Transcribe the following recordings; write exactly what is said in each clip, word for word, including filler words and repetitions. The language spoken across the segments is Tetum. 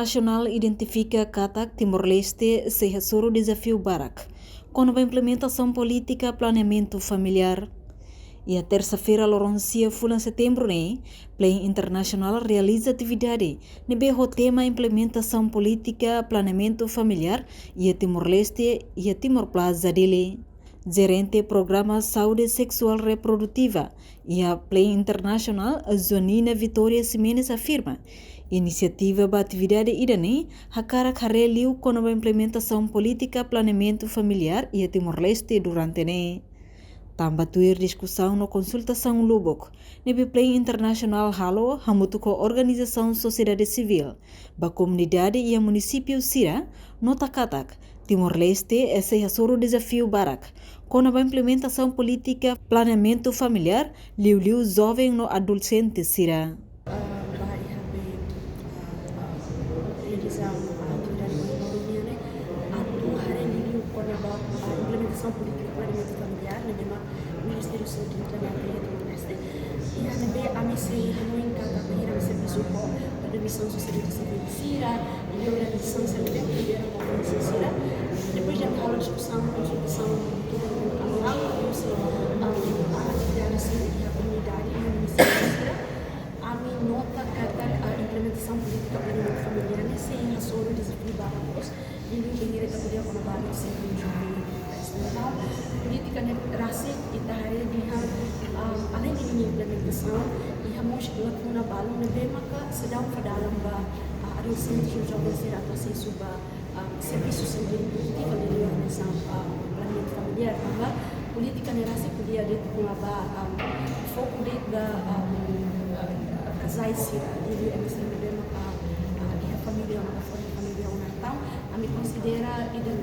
Nasionál identifika katak Timor-Leste sei hasoru dezafiu barak kona-ba implementasaun polítika planeamentu familiár. Iha tersa-feira, loron sia fulan Setembru ne'e, Plan Internasionál realiza atividade ne'ebé ho tema implementasaun polítika planeamentu familiár iha Timor-Leste, iha Timor Plaza, Dili. Jerente Programa Saúde Seksuál Reprodutiva iha Plan Internasionál, Joanina Vitória Ximenes, afirma inisiativa ba atividade ida-ne'e hakarak haree liu kona-ba implementasaun polítika planeamentu familiár iha Timor-Leste durante ne'e. Tanba tuir diskusaun no konsultasaun lubuk ne'ebé Plan Internasionál halo hamutuk ho organizasaun sosiedade sivíl ba komunidade iha munisípiu sira, nota katak Timor-Leste sei hasoru dezafiu barak kona-ba implementasaun polítika planeamentu familiár, liuliu joven no adolexente sira. Ah, ba iha be, ah, realiza, ah, atividade ekonomia ne'e, atu haree liu kona-ba, ah, implementasaun polítika planeamentu familiár ne'ebé mak Ministériu Saúde implementa iha Timor-Leste. Iha ne'ebé ami sei hanoin katak bainhira ami servisu ho ba dimensaun sosiedade sivíl sira, iha organizasaun sira ne'ebé lidera ba organizasaun sira. Depois de halo diskusaun, konsultasaun, tuir anuál, no sei, ah, atividade sira iha komunidade, iha munisípiu sira. Ami nota katak, ah, implementasaun polítika planeamentu familiár ne'e sei hasoru dezafiu barak, liuliu bainhira ita ko'alia kona-ba adolexente no joven. Entaun, polítika ne'e rasik ita haree dehan, ah, aleinde ninia implementasaun, iha mós lakuna balun ne'ebé maka seidauk fó dalan ba, ah, adolexente no joven sira atu asesu ba, ah, servisu sira ne'ebé iha liuliu hanesan, ah, planeamentu familiár, tanba polítika ne'e rasik ko'alia de'it kona-ba, ah, foku de'it ba, ah, ah, kazais sira, liuliu ema sira ne'ebé maka, ah, iha família, maka fó família ona. Entaun, ami konsidera ida-ne'e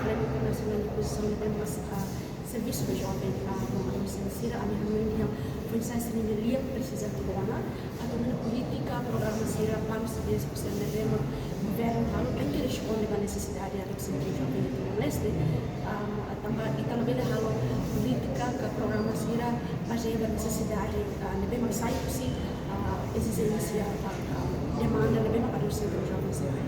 Plan Internasionál iha pozisaun ne'ebé mak, ah, servisu ba joven, ah, no adolexente sira, ami hanoin dehan foin-sa'e sira-nia lian presiza atu rona, atu nune'e polítika, programa sira, planu sira, diskusaun ne'ebé mak governu halo tenke responde ba nesesidade adolexente no joven iha Timor-Leste. Ah, tanba ita labele halo polítika ka programa sira bazeia ba nesesidade, ah, ne'ebé mak sai husi, ah, ezijénsia, ah, ah, demanda ne'ebé mak adolexente no joven sira.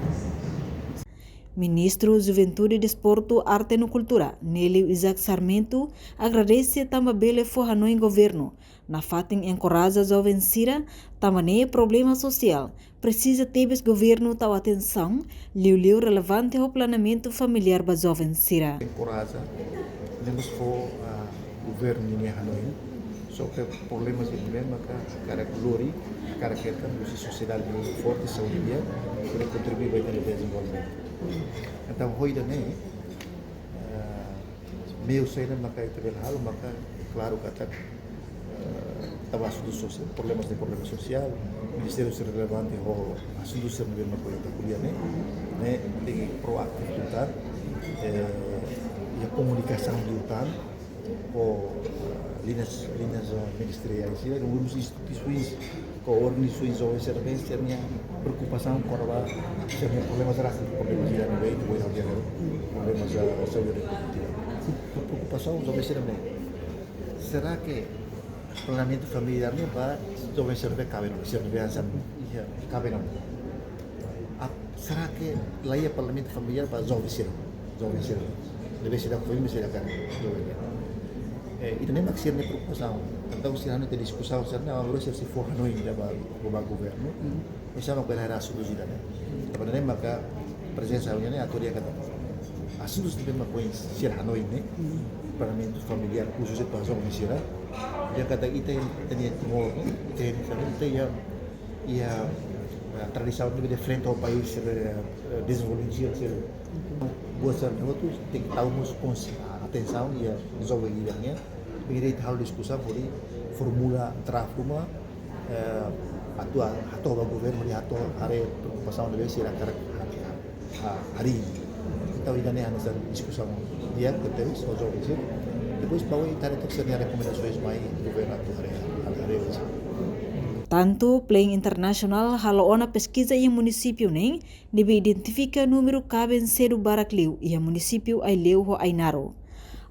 Ministru Juventude, Desportu, Arte no Kultura, Nélio Isaac Sarmento, agradese tanba bele fó hanoin governu nafatin enkoraja joven sira, tanba ne'e problema sosiál presiza tebes governu tau atensaun, liuliu relevante ho planeamentu familiár ba joven sira. Enkoraja, temos fó, ah, governu ninia hanoin, só ke problema sira ne'ebé maka hakarak lori, hakarak hetan, husi sosiedade forte, saúde di'ak, para kontribui ba ita-nia dezenvolvimentu. Entaun, ho ida-ne'e, eh, meiu saida maka ita bele halo, maka klaru katak, eh, tanba asuntu sosiál, problema ne'e problema sosiál, ministériu sira relevante ho asuntu sira ne'ebé maka ita ko'alia ne'e, ne'e tenke proativu liután, eh, iha komunikasaun liután ho, eh, liñas, liñas, eh, ministeriais sira, no mós instituisoens ka organizasoens joven sira ne'ebé sira-nia preokupasaun kona-ba sira-nia problema rasik, problema sira ne'ebé ita bele hanoin, problema saúde reprodutiva. Preokupasaun joven sira ne'e, será ke planeamentu familiár ne'e ba joven sira ne'ebé kaben ona, sira ne'ebé hanesan iha kaben ona? Ah, será ke la iha planeamentu familiár ba joven sira, joven sira ne'ebé seidauk fó família, sira kaben, joven ne'e? Eh, ida-ne'e mak sira-nia preokupasaun. Entaun sira hanoin iha diskusaun sira-ne'e, agora sira sei fó hanoin ida ba, ba governu. Oinsá mak bele haree asuntu ida-ne'e? Tanba ne'e maka prezensa ha'u iha ne'e atu dehan katak asuntu sira ne'ebé mak foin sira hanoin ne'e, planeamentu familiár, khusus ba joven sira. Dehan katak ita, ita-nia Timor, ita-nia, ita iha, iha, eh, tradisaun ne'ebé diferente ho país, eh, dezenvolvimentu sira. Buat sira-ne'e hotu tenke tau mós konsi-, atensaun iha joven ida-ne'e. Bainhira ita halo diskusaun, hodi formula draft ruma, eh, atu hato'o ba governu, hodi hato'o haree preokupasaun ne'ebé sira hakarak haree, ha-, harii. Entaun, ida-ne'e hanesan diskusaun di'ak tebes, ho joven sira. Depois, ba oin ita haree took sira-nia rekomendasoens mai governu atu haree, haree. Tantu, Plan Internasionál halo ona peskiza iha munisípiu neen, ne'ebé identifika númeru kaben sedu barak liu iha munisípiu Aileu ho Ainaro.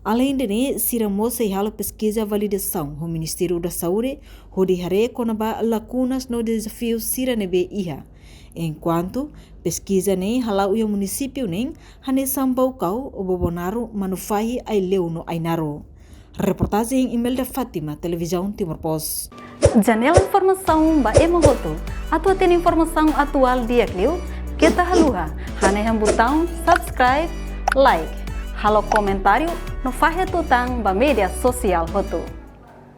Aleinde ne'e, sira mós sei halo peskiza validasaun ho Ministériu da Saúde, hodi haree kona-ba lakunas no dezafiu sira ne'ebé iha. Enkuantu peskiza ne'e hala'o iha munisípiu neen, hanesan Baucau, Bobonaro, Manufahi, Aileu no Ainaro. Reportajen Imelda Fátima, Televizaun Timor Post. Janela informasaun ba ema hotu. Atu hatene informasaun atuál di'ak liu, keta haluha hanehan butaun subscribe, like, halo komentáriu no fahe tutan ba média sosiál hotu.